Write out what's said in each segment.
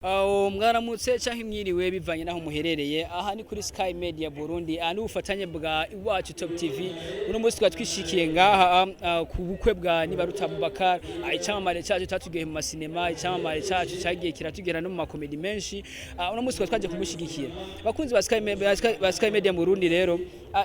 Aho mwaramutse canke mwiriwe, bivanye naho muherereye. Aha ni kuri Sky Media Burundi, aha ni ubufatanye bwa Iwacu Top TV. Uno munsi twari twishikiye ngaha ku bukwe bwa Nibaruta Abubakar, icamamare cacu catugiye mu masinema, icamamare cacu cagiye kiratugera no mu makomedi menshi. Uno munsi twari twaje kumushigikira. Bakunzi ba Sky Media, ba Sky Media Burundi rero,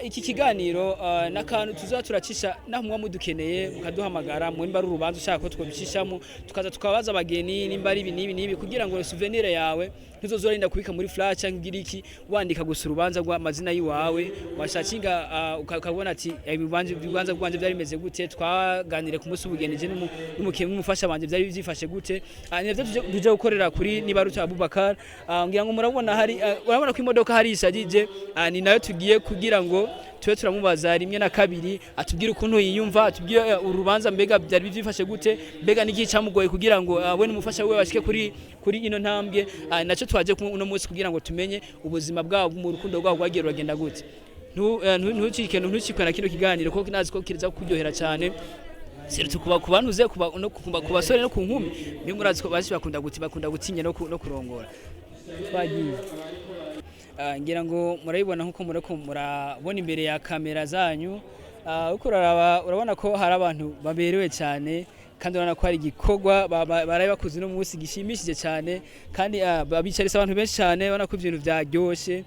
iki kiganiro n'akantu tuza turacisha naho muba mudukeneye, mukaduhamagara nimba ari urubanza ushaka ko twobicishamo, tukaza tukabaza abageni nimba ari ibi n'ibi n'ibi, kugira ngo souvenir yawe ntuzozorinda kubika muri flash cyangwa ugira iki, wandika gusa urubanza rw'amazina yiwawe washakinga, ukabona ati ibibanza rwanje byari bimeze gute, twaganire ku munsi w'ubugeni je n'umufasha wanje byari byifashe gute. Nivyo tuje gukorera kuri Nibaruta Abubakar. Ngira ngo murabona hari urabona ko imodoka hari isagije, ni nayo tugiye kugira ngo tube turamubaza rimwe na kabiri, atubwire ukuntu yiyumva, atubwire urubanza mbega byari byifashe gute, mbega niki cyamugoye kugira ngo we n'umufasha we bashike kuri ino ntambwe. Naco twaje uno munsi kugira ngo tumenye ubuzima bwabo mu rukundo rwabo rwagiye ruragenda gute. Ntucike ntucikwe na kino kiganiro, kuko nazi ko kiza kuryohera cyane, surtout kuba kubanuze kuba no ku basore no ku nkumi. Mbe murazi ko bashi bakunda gutinya no kurongora. Twagiye. Ngira ngo murabibona nkuko murako murabona imbere ya kamera zanyu. Uko uraraba urabona ko hari abantu baberewe cyane, kandi urabona ko hari igikorwa baraye bakoze uno munsi gishimishije cyane, kandi babicarisa abantu benshi cyane, urabona ko ibintu byaryoshe.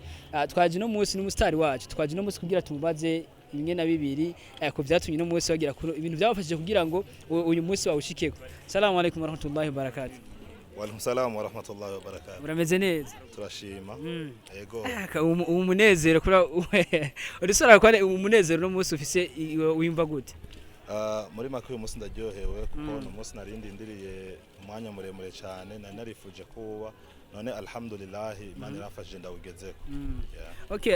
Twaje uno munsi n'umusitari wacu, twaje uno munsi kugira tumubaze bimwe na bibiri ko vyatumye uno munsi bagira ibintu byabafashije kugira ngo uyu munsi bawushikeko. Salamu alaikum warahmatullahi wabarakatuh. Walaikum salam warahmatullahi wabarakatuh. Murameze neza? Turashima. Yego. Ubu munezero kuri urisora ko ari umunezero uno munsi ufise, wimva gute? Muri make uyu munsi ndaryohewe, kuko ni umunsi nari ndindiriye umwanya muremure cyane, nari narifuje kuba, none alhamdulillah Imana iramfashije ndawugezeko. Yeah. Okay,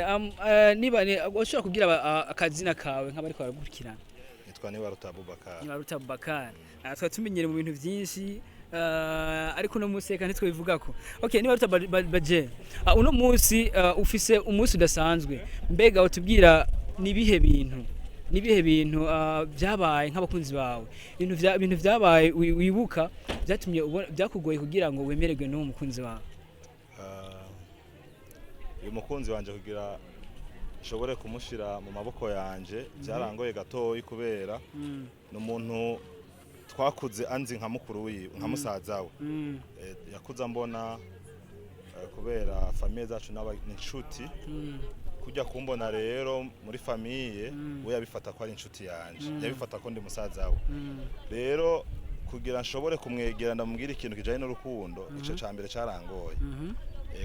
niba ushobora kubwira akazina kawe nk'abariko baragukurikirana? Nitwa Nibaruta Abubakar. Nibaruta Abubakar. Twari tumenyere mu bintu byinshi, ariko uno munsi reka ntitwabivugako. Okay, Nibaruta Baje, uno munsi ufise umunsi udasanzwe. Mbega utubwira nibihe bintu byabaye nk'abakunzi bawe, ibintu byabaye wibuka byatumye byakugoye kugira ngo wemererwe n'uwo mukunzi wawe? Uyu mukunzi wanje, kugira nshobore kumushira mu maboko yanje, byarangoye gatoyi, kubera ni umuntu twakuze anzi nka mukuru wiwe, nka musaza we. Yakuze ambona, kubera famille zacu n'inshuti. Kujya kumbona rero muri famille, we yabifata ko ari inshuti yanje, yabifata ko ndi musaza we. Rero kugira nshobore kumwegera ndamubwira ikintu kijanye n'urukundo, ico ca mbere carangoye.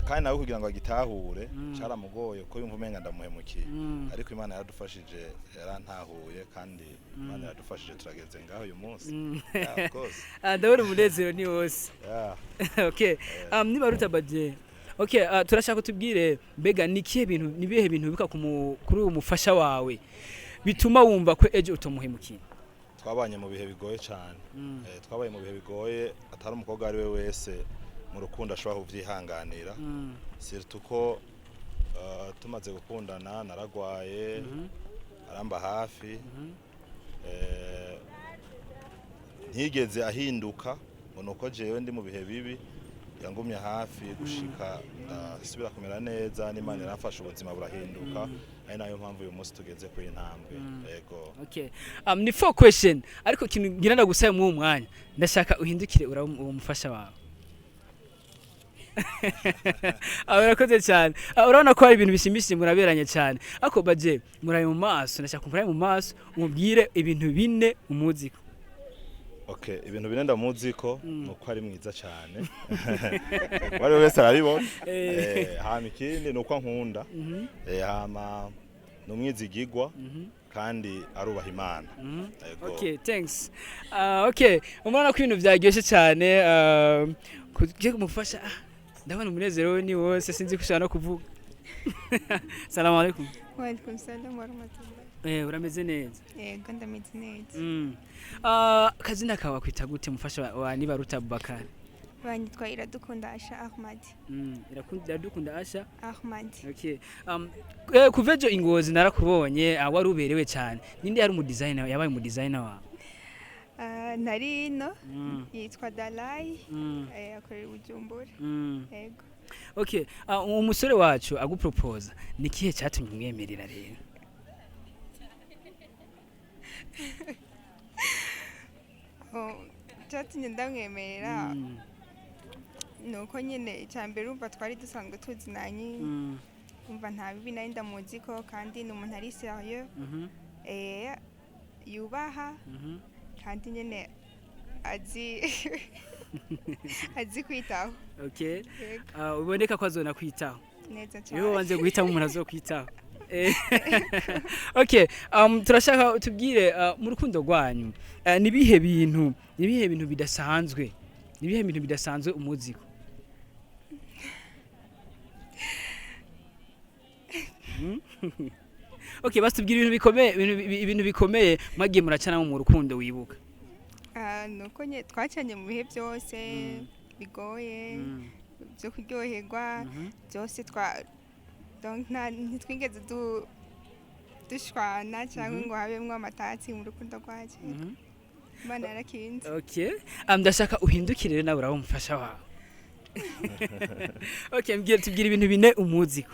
Kandi nawe kugira ngo agitahure caramugoye, kuko yumva umenga ndamuhemukiye. Ariko Imana yaradufashije, yarantahuye, kandi Imana yaradufashije turageze ngaho uyu munsi. Yeah, of course. Ndabona umunezero ni wose. Yeah. Okay, Nibaruta Baje, okay, turashaka tubwire mbega ni ikihe bintu, ni ibihe bintu wibuka kuri uwo mufasha wawe bituma wumva ko ejo utomuhemukira? Twabanye mu bihe bigoye cyane. Twabaye mu bihe bigoye atari umukobwa ari we wese mu rukundo ashobora kuvyihanganira, surtout ko tumaze gukundana naragwaye, aramba hafi. Ntigeze ahinduka ngo nuko jewe ndi mu bihe bibi, yangumye hafi gushika ndasubira kumera neza, n'Imana iramfasha ubuzima burahinduka, ari nayo mpamvu uyu munsi tugeze kuri intambwe. Yego. Okay, ni four question, ariko ikintu ngira ndagusaba muri uwo mwanya, ndashaka uhindukire urabe uwo mufasha wawe. Urakoze cyane. Urabona ko hari ibintu bishimishije, muraberanye cyane, ariko Baje murabe mu maso, ndashaka kumurabe mu maso umubwire ibintu bine umuziko. Okay, ibintu bine ndamuzi ko nuko ari mwiza cyane, uwo ari we wese arabibona. Hama ikindi ni uko ankunda. Hama ni umwizigigwa kandi arubaha Imana. Yego. Okay, thanks. Okay, umurabona ko ibintu byaryoshye cyane, kugiye kumufasha. Ndabona umunezero we ni wose, sinzi ko ushobora no kuvuga. Salamu alaikum. Walaikum salam warahmatullah. Urameze neza? Yego, ndameze neza. Akazina kawe kwita gute, mufasha wa Nibaruta Abubakar? Banyitwa Iradukunda Asha Ahmad. Iradukunda Asha Ahmad. Okay. Kuva ejo ingozi narakubonye, wari uberewe cyane. Ninde yari umu designer, yabaye umu designer wawe? Ntari ino, yitwa Dalai, akorera i Bujumbura. Yego. Okay, umusore wacu agupropoza, ni kihe cyatumye umwemerera rero? Oh, icyatumye ndamwemerera ni uko nyine icya mbere urumva twari dusanzwe tuzinanye, umva nta bibi nari ndamuzi ko, kandi ni umuntu ari sérieux, yubaha, kandi nyine azi kwitaho. Okay. Yego. Uboneka ko azona kwitaho. Neza Iyo cyane. wanze guhitamo umuntu azokwitaho. Okay, turashaka utubwire, mu rukundo rwanyu, nibihe bintu bidasanzwe, nibihe bintu bidasanzwe umuziko? Okay, basitubwire ibintu bikomeye, ibintu bikomeye mwagiye muracanamo mu rukundo wibuka. Ah, ni uko nyine twacanye mu bihe byose bigoye, byo kuryoherwa, byose twa donc ntitwigeze dushwana cyangwa ngo habemwo amatatsi mu rukundo rwacu. Imana yarakinze. Okay. Ndashaka uhindukire rero nawe uraba umufasha wawe. Okay, mbwira, tubwire ibintu bine umuziko.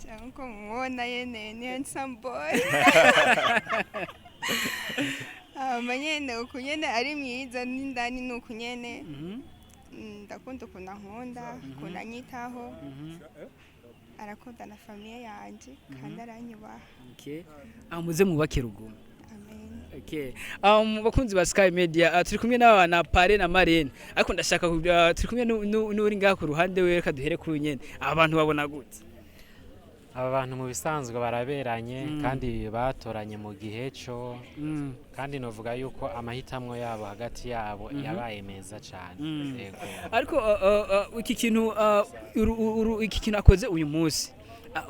Cyangwa uko mumubona nyene ni handsome boy. Hama nyene uku nyene ari mwiza n'indani ni uku nyene. Ndakunda ukuntu ankunda, ukuntu anyitaho, arakunda na famille yanje kandi aranyubaha. Okay. Muze mwubake rugume. Amen. Okay. Bakunzi ba Sky Media, turi kumwe n'aba na parrain na marraine. Ariko ndashaka turi kumwe n'uri ngaha ku ruhande we, reka duhere kuri nyene. Abantu babona gute? Aba bantu mu bisanzwe baraberanye kandi batoranye mu gihe cyo, kandi novuga yuko amahitamwo yabo hagati yabo yabaye meza cyane. Yego. Ariko iki kintu, iki kintu akoze uyu munsi,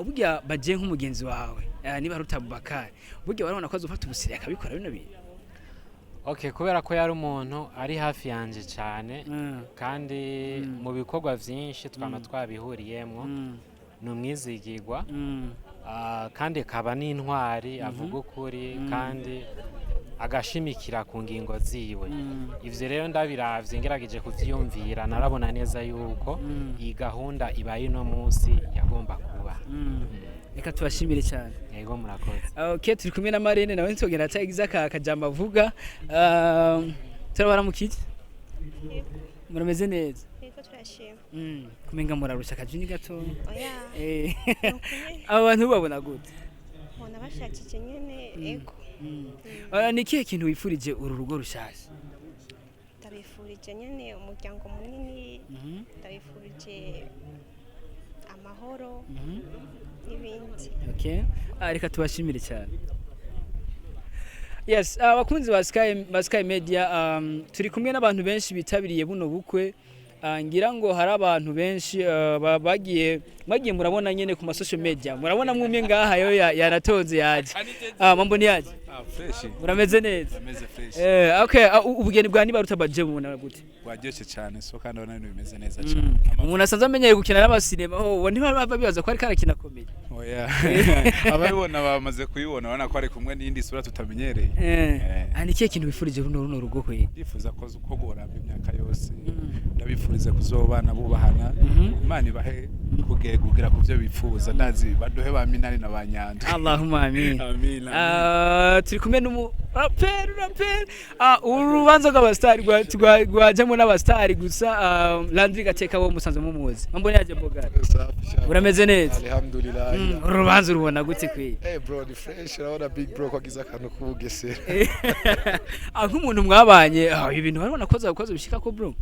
burya bagiye nk'umugenzi wawe, niba ari Abubakar, burya warabona ko azofata ubusiri akabikora bino bintu? Okay, kubera ko yari umuntu ari hafi yanje cyane, kandi mu bikorwa byinshi twama twabihuriyemwo, ni umwizigirwa, kandi akaba n'intwari, avuga ukuri kandi agashimikira ku ngingo ziwe. Ivyo rero ndabiravye, ngerageje kuvyiyumvira, narabona neza yuko iyi gahunda ibaye uno munsi yagomba kuba. Reka tubashimire cyane. Yego, murakoze. Okay, turi kumwe na marraine, nawe ntitwogenda atagize aka kajambo avuga. Turabaramukije. Murameze neza? Yego, turashima. Kumenga murarusha akajini gatoya. Oya. Nuko nyene. Aba bantu babona gute? Mbona bashakije nyene, ego. Ni ikihe kintu wifurije uru rugo rushasha? Ndabifurije nyene umuryango munini, ndabifurije amahoro n'ibindi. Okay. Reka tubashimire cyane. Yes, abakunzi ba Sky Media, turi kumwe n'abantu benshi bitabiriye buno bukwe. Ngira ngo hari abantu benshi bagiye mwagiye murabona nyene ku ma social media. Murabona mwumwe ngaha yo yaratonze yaje. Mambo ni yaje. Ah, fresh. Murameze neza? Ameze fresh. Okay, ubugeni bwa Nibaruta baje mubona gute? Bwaryoshye cyane, so kandi urabona ibintu bimeze neza cyane. Umuntu asanzwe amenyereye gukina n'abasinema, oh, ntibaba bibaza ko ariko arakina comedy. Oya. Ababibona bamaze kuyibona, urabona ko ari kumwe n'iyindi sura tutamenyereye. Ni ikihe kintu wifurije runo rugo kwe? Ndifuza ko goramba imyaka yose. Ndabifuriza kuzobana bubahana. Imana ibahe kugera ku byo bifuza. Ndazi baduhe ba Minani na ba Nyandwi. Allahumma amin. Amin. Amin. Turi kumwe n'umu raperi, urubanza rw'abasitari rwajemo n'abasitari gusa. Landry Gateka wo musanzwe mumuzi. Mambo yaje Bogari? Safi cyane. Urameze neza? Alhamdulillah. Uru rubanza urubona gute kwe? Eh bro, ni fresh, urabona big bro ko agize akantu k'ubugesera. Nk'umuntu mwabanye, ibintu barabona ko zakoze bishika ko bro.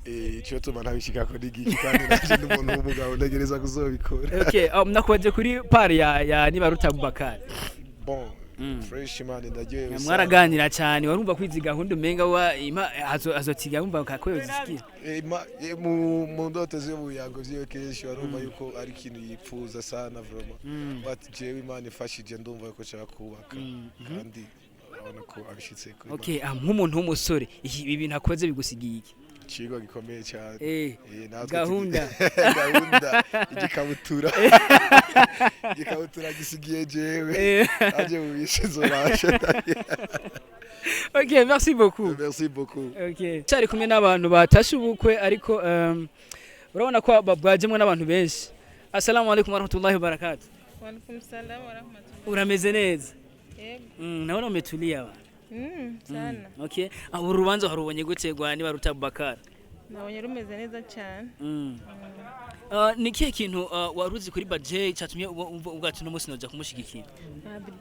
Eh, icyo tuma ntabishikako n'igiki, kandi nanje ndi umuntu w'umugabo, ntegereza kuzobikora. Okay, nakubaje kuri part ya Nibaruta Abubakar. Bon, fresh man, ndaryohewe sana. Mwaraganira cyane, warumva kwizi gahunda umenga wa ima azotiga wumva kako yozisikia? Eh, mu ndoto zo mu biyango vyiwe kenshi warumva yuko ari ikintu yipfuza sana vraiment. But jewe Imana ifashije ndumva yuko nshaka kubaka, kandi urabona ko abishitse kuri. Okay, nk'umuntu w'umusore, ibi bintu akoze bigusigiye iki? Icigwa gikomeye cyane. Natwe Gahunda. Gahunda, igikabutura gisigiye jewe. Aje mubishe zorashe. Okay, merci beaucoup. Merci beaucoup. Okay, cyari kumwe n'abantu batashe ubukwe, ariko urabona ko bwajemwo n'abantu benshi. Assalamu alaikum warahmatullahi wabarakatuh. Walaikum salam warahmatullahi. Urameze neza? Yego. Naona umetulia bana. Sana. Okay, uru rubanza warubonye gute gwa Nibaruta Abubakar? Nabonye rumeze neza cyane. Ni kihe kintu waruzi kuri Bajay cyatumye uvuga ati uno munsi noja kumushigikira?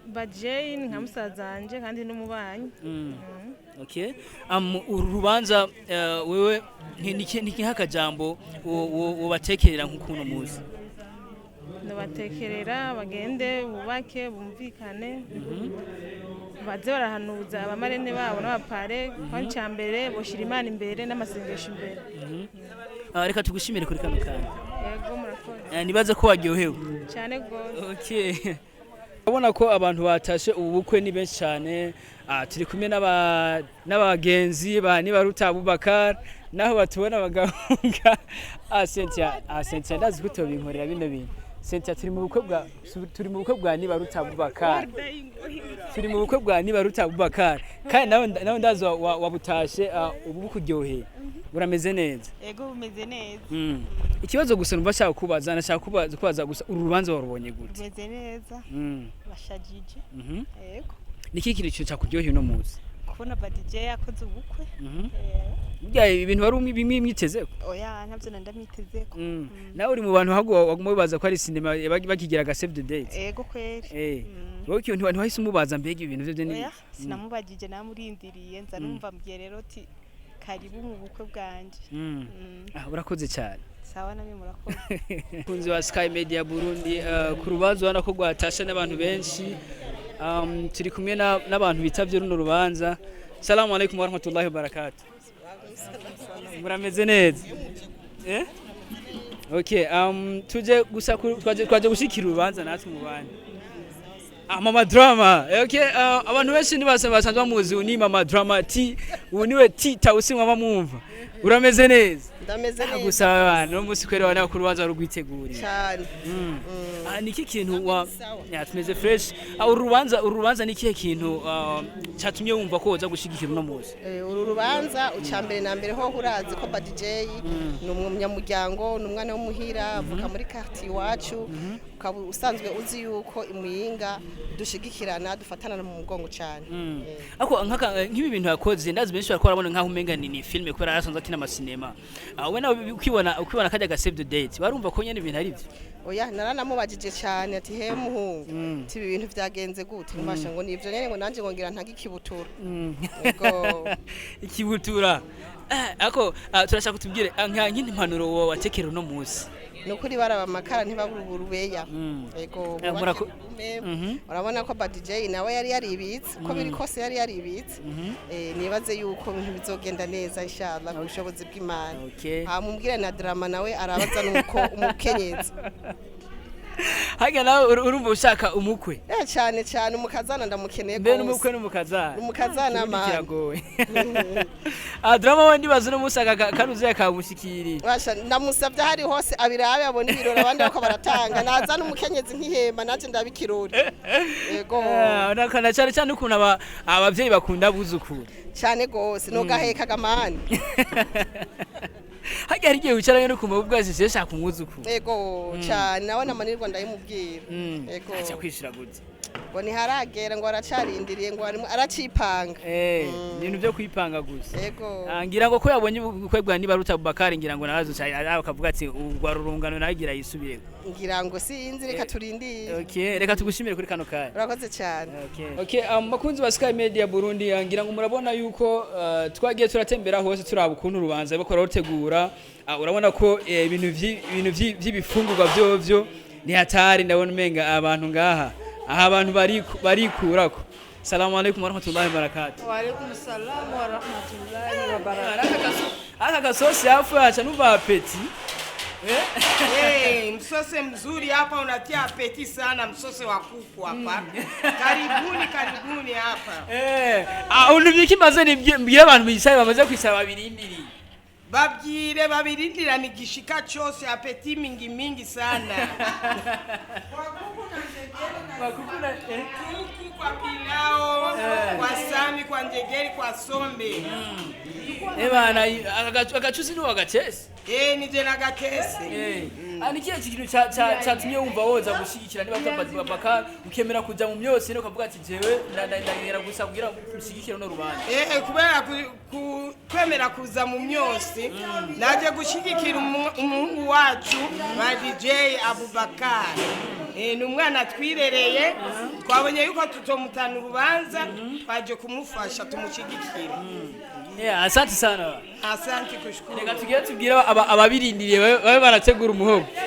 Bajay ni nka musaza wanje kandi n'umubanyi. Okay. Uru rubanza, wewe ni kihe akajambo wobatekerera nk'ukuntu muzi? Ndabatekerera bagende bubake bumvikane, baze barahanuza abamarene babo n'abapare, kandi icya mbere boshyira Imana imbere n'amasengesho imbere. Reka tugushimire kuri kano kanya. Yego, murakoze. Nibaze ko waryohewe. Cyane rwose. Okay. Urabona ko abantu batashe ubu bukwe ni benshi cyane. Turi kumwe n'abagenzi ba Nibaruta Abubakar, naho batubona bagahunga. Cynthia, Cynthia, ndazi ko utobinkorera bino bintu. Cynthia, turi mu bukwe bwa Nibaruta Abubakar. Turi mu bukwe bwa Nibaruta Abubakar. Kandi nawe ndazi wabutashe, ubu bukuryoheye. Urameze neza. Ego, bumeze neza. Ikibazo gusa numva nshaka kubaza, nashaka kubaza gusa, uru rubanza warubonye gute? Bumeze neza. Bashajije. Ego. Ni iki kintu cyakuryoheye uno munsi? Kubona Badije yakoze ubukwe. Burya ibintu wari bimwe mwitezeko? Oya, ntabyo ndamwitezeko. Nawe uri mu bantu ahubwo waguma wibaza ko ari sinema, bakigira aga save the date. Ego kweri. Wowe ikintu ntiwahise umubaza, mbega ibintu byo ni? Oya, sinamubajije, namurindiriye nza numva mbwiye rero ati karibu mu bukwe bwanje. Urakoze cyane. Sawa, namwe murakoze. Kunzi wa Sky Media Burundi, ku rubanza ubona ko rwatashe n'abantu benshi. Turi kumwe n'abantu bitavye runo rubanza. Salamu alaikum warahmatullahi wabarakatuh. Murameze neza? Eh? Okay, tuje gusa twaje gushikira urubanza natwe mu bandi. Mama Drama. Okay, abantu benshi ntibasa basanzwe bamuzi, ni Mama Drama T. Ubu niwe T Tausi mwaba mwumva. Urameze neza? Ndameze neza. Gusa abantu no musi kwera wana ku rubanza rugwiteguriye. Cyane. Niki kintu wa ya tumeze fresh. Uru rubanza ni kihe kintu cyatumye wumva ko woza gushigikira uno munsi? Uru rubanza, uca mbere na mbere ho urazi ko Bad J ni umunyamuryango, ni umwana w'umuhira, avuka muri quartier iwacu, ukaba usanzwe uzi yuko imuyinga dushigikirana, dufatana mu mugongo cyane. Ako nk'ibi bintu yakoze, ndazi benshi bariko barabona nkaho umenga ni filme, kubera yarasanzwe akina amasinema. We nawe ukibona kajya ga save the date, warumva ko nyene ibintu ari byo? Oya, naranamubajije cyane ati he muhungu, ati ibi bintu vyagenze gute? Mbasha ngo nivyo nyene, ngo nanje ngo ngira ntage ikibutura. Yego. Ikibutura. Ako turashaka kutubwire nk'indi mpanuro wowe watekera uno munsi. Ni ukuri baraba amakara ntibabura uburubeya. Yego. Bubake urugume. Urabona ko Bad J nawe yari yaribitse, uko biri kose yari yaribitse. Nibaze yuko ibintu bizogenda neza inshallah ku bushobozi bw'Imana. Mumbwire na Drama nawe arabaza nuko umukenyezi. Harya nawe urumva ushaka umukwe? Cyane cyane, umukazana ndamukeneye Mbe gose. n'umukwe n'umukazana. Umukazana. Kirundi Man. kiragoye. Drama we ndibaza uno munsi aka karuzuye kamushikiriye. Basha ndamusabye ahari hose abirabe abone ibirori abandi bako baratanga, nazana umukenyezi nkihemba nanje ndabikirori. Yego. Nakana cyane cyane ukuntu abavyeyi bakunda abuzukuru. Cyane gose, nogaheka gamani. Harya hari igihe wicaranye no kumva ubwo ati shaka umwuzukuru. Yego cyane, nawe namanirwa ndayimubwira. Yego. Aca kwishura gute? Ngo ntiharagera, ngo aracarindiriye, ngo arimo aracipanga. Ibintu byo kwipanga gusa. Yego. Ngira ngo ko yabonye ubukwe bwa Nibaruta Abubakar, ngira ngo narazo cyane akavuga ati urwa rurungano nagira yisubireko. Ngira ngo sinzi, reka turindire. Okay, reka tugushimire kuri kano kanya. Urakoze cyane. Okay, bakunzi ba Sky Media Burundi, ngira ngo murabona yuko twagiye turatembera hose turaba ukuntu urubanza bakora rutegura. Urabona ko ibintu vy'ibifungurwa vyovyo ni hatari, ndabona umenga abantu ngaha aha abantu barikurako. Salamu alaikum warahmatullahi wabarakatuh. Waalaikum salam warahmatullahi wabarakatuh. Aka gasosi hafu yacha numva appétit. Hey, msose mzuri hapa unatia appétit sana, msose wa kuku hapa. Karibuni, karibuni hapa. Untumye kimaze nibwira abantu bicaye bamaze kwicara babirindiriye. Babwire babirindirane igishika cyose, appétit mingi mingi sana. Kwa kuku na Kuku. Kwa pilao, kwa sami, kwa njegeri, kwa sombe. Ebana, agacuzi ni wagatese. Eh, nije nagatese. Eh. Ah, ni kihe kintu catumye wumva woza gushigikira niba Abubakar, ukemera kuja mu myotsi, ukavuga ati jewe ndagera gusa kugira ushigikire no rubanza? Eh, kubera kwemera kuza mu myosi, naje gushigikira umuhungu wacu ba DJ Abubakar. Eh, ni umwana twirereye, twabonye yuko tutomutana urubanza, twaje kumufasha tumushyigikire. Yeah, asante sana. Asante, kushukuru. Reka tugire tubwire ababirindiriye babe barategura umuhogo.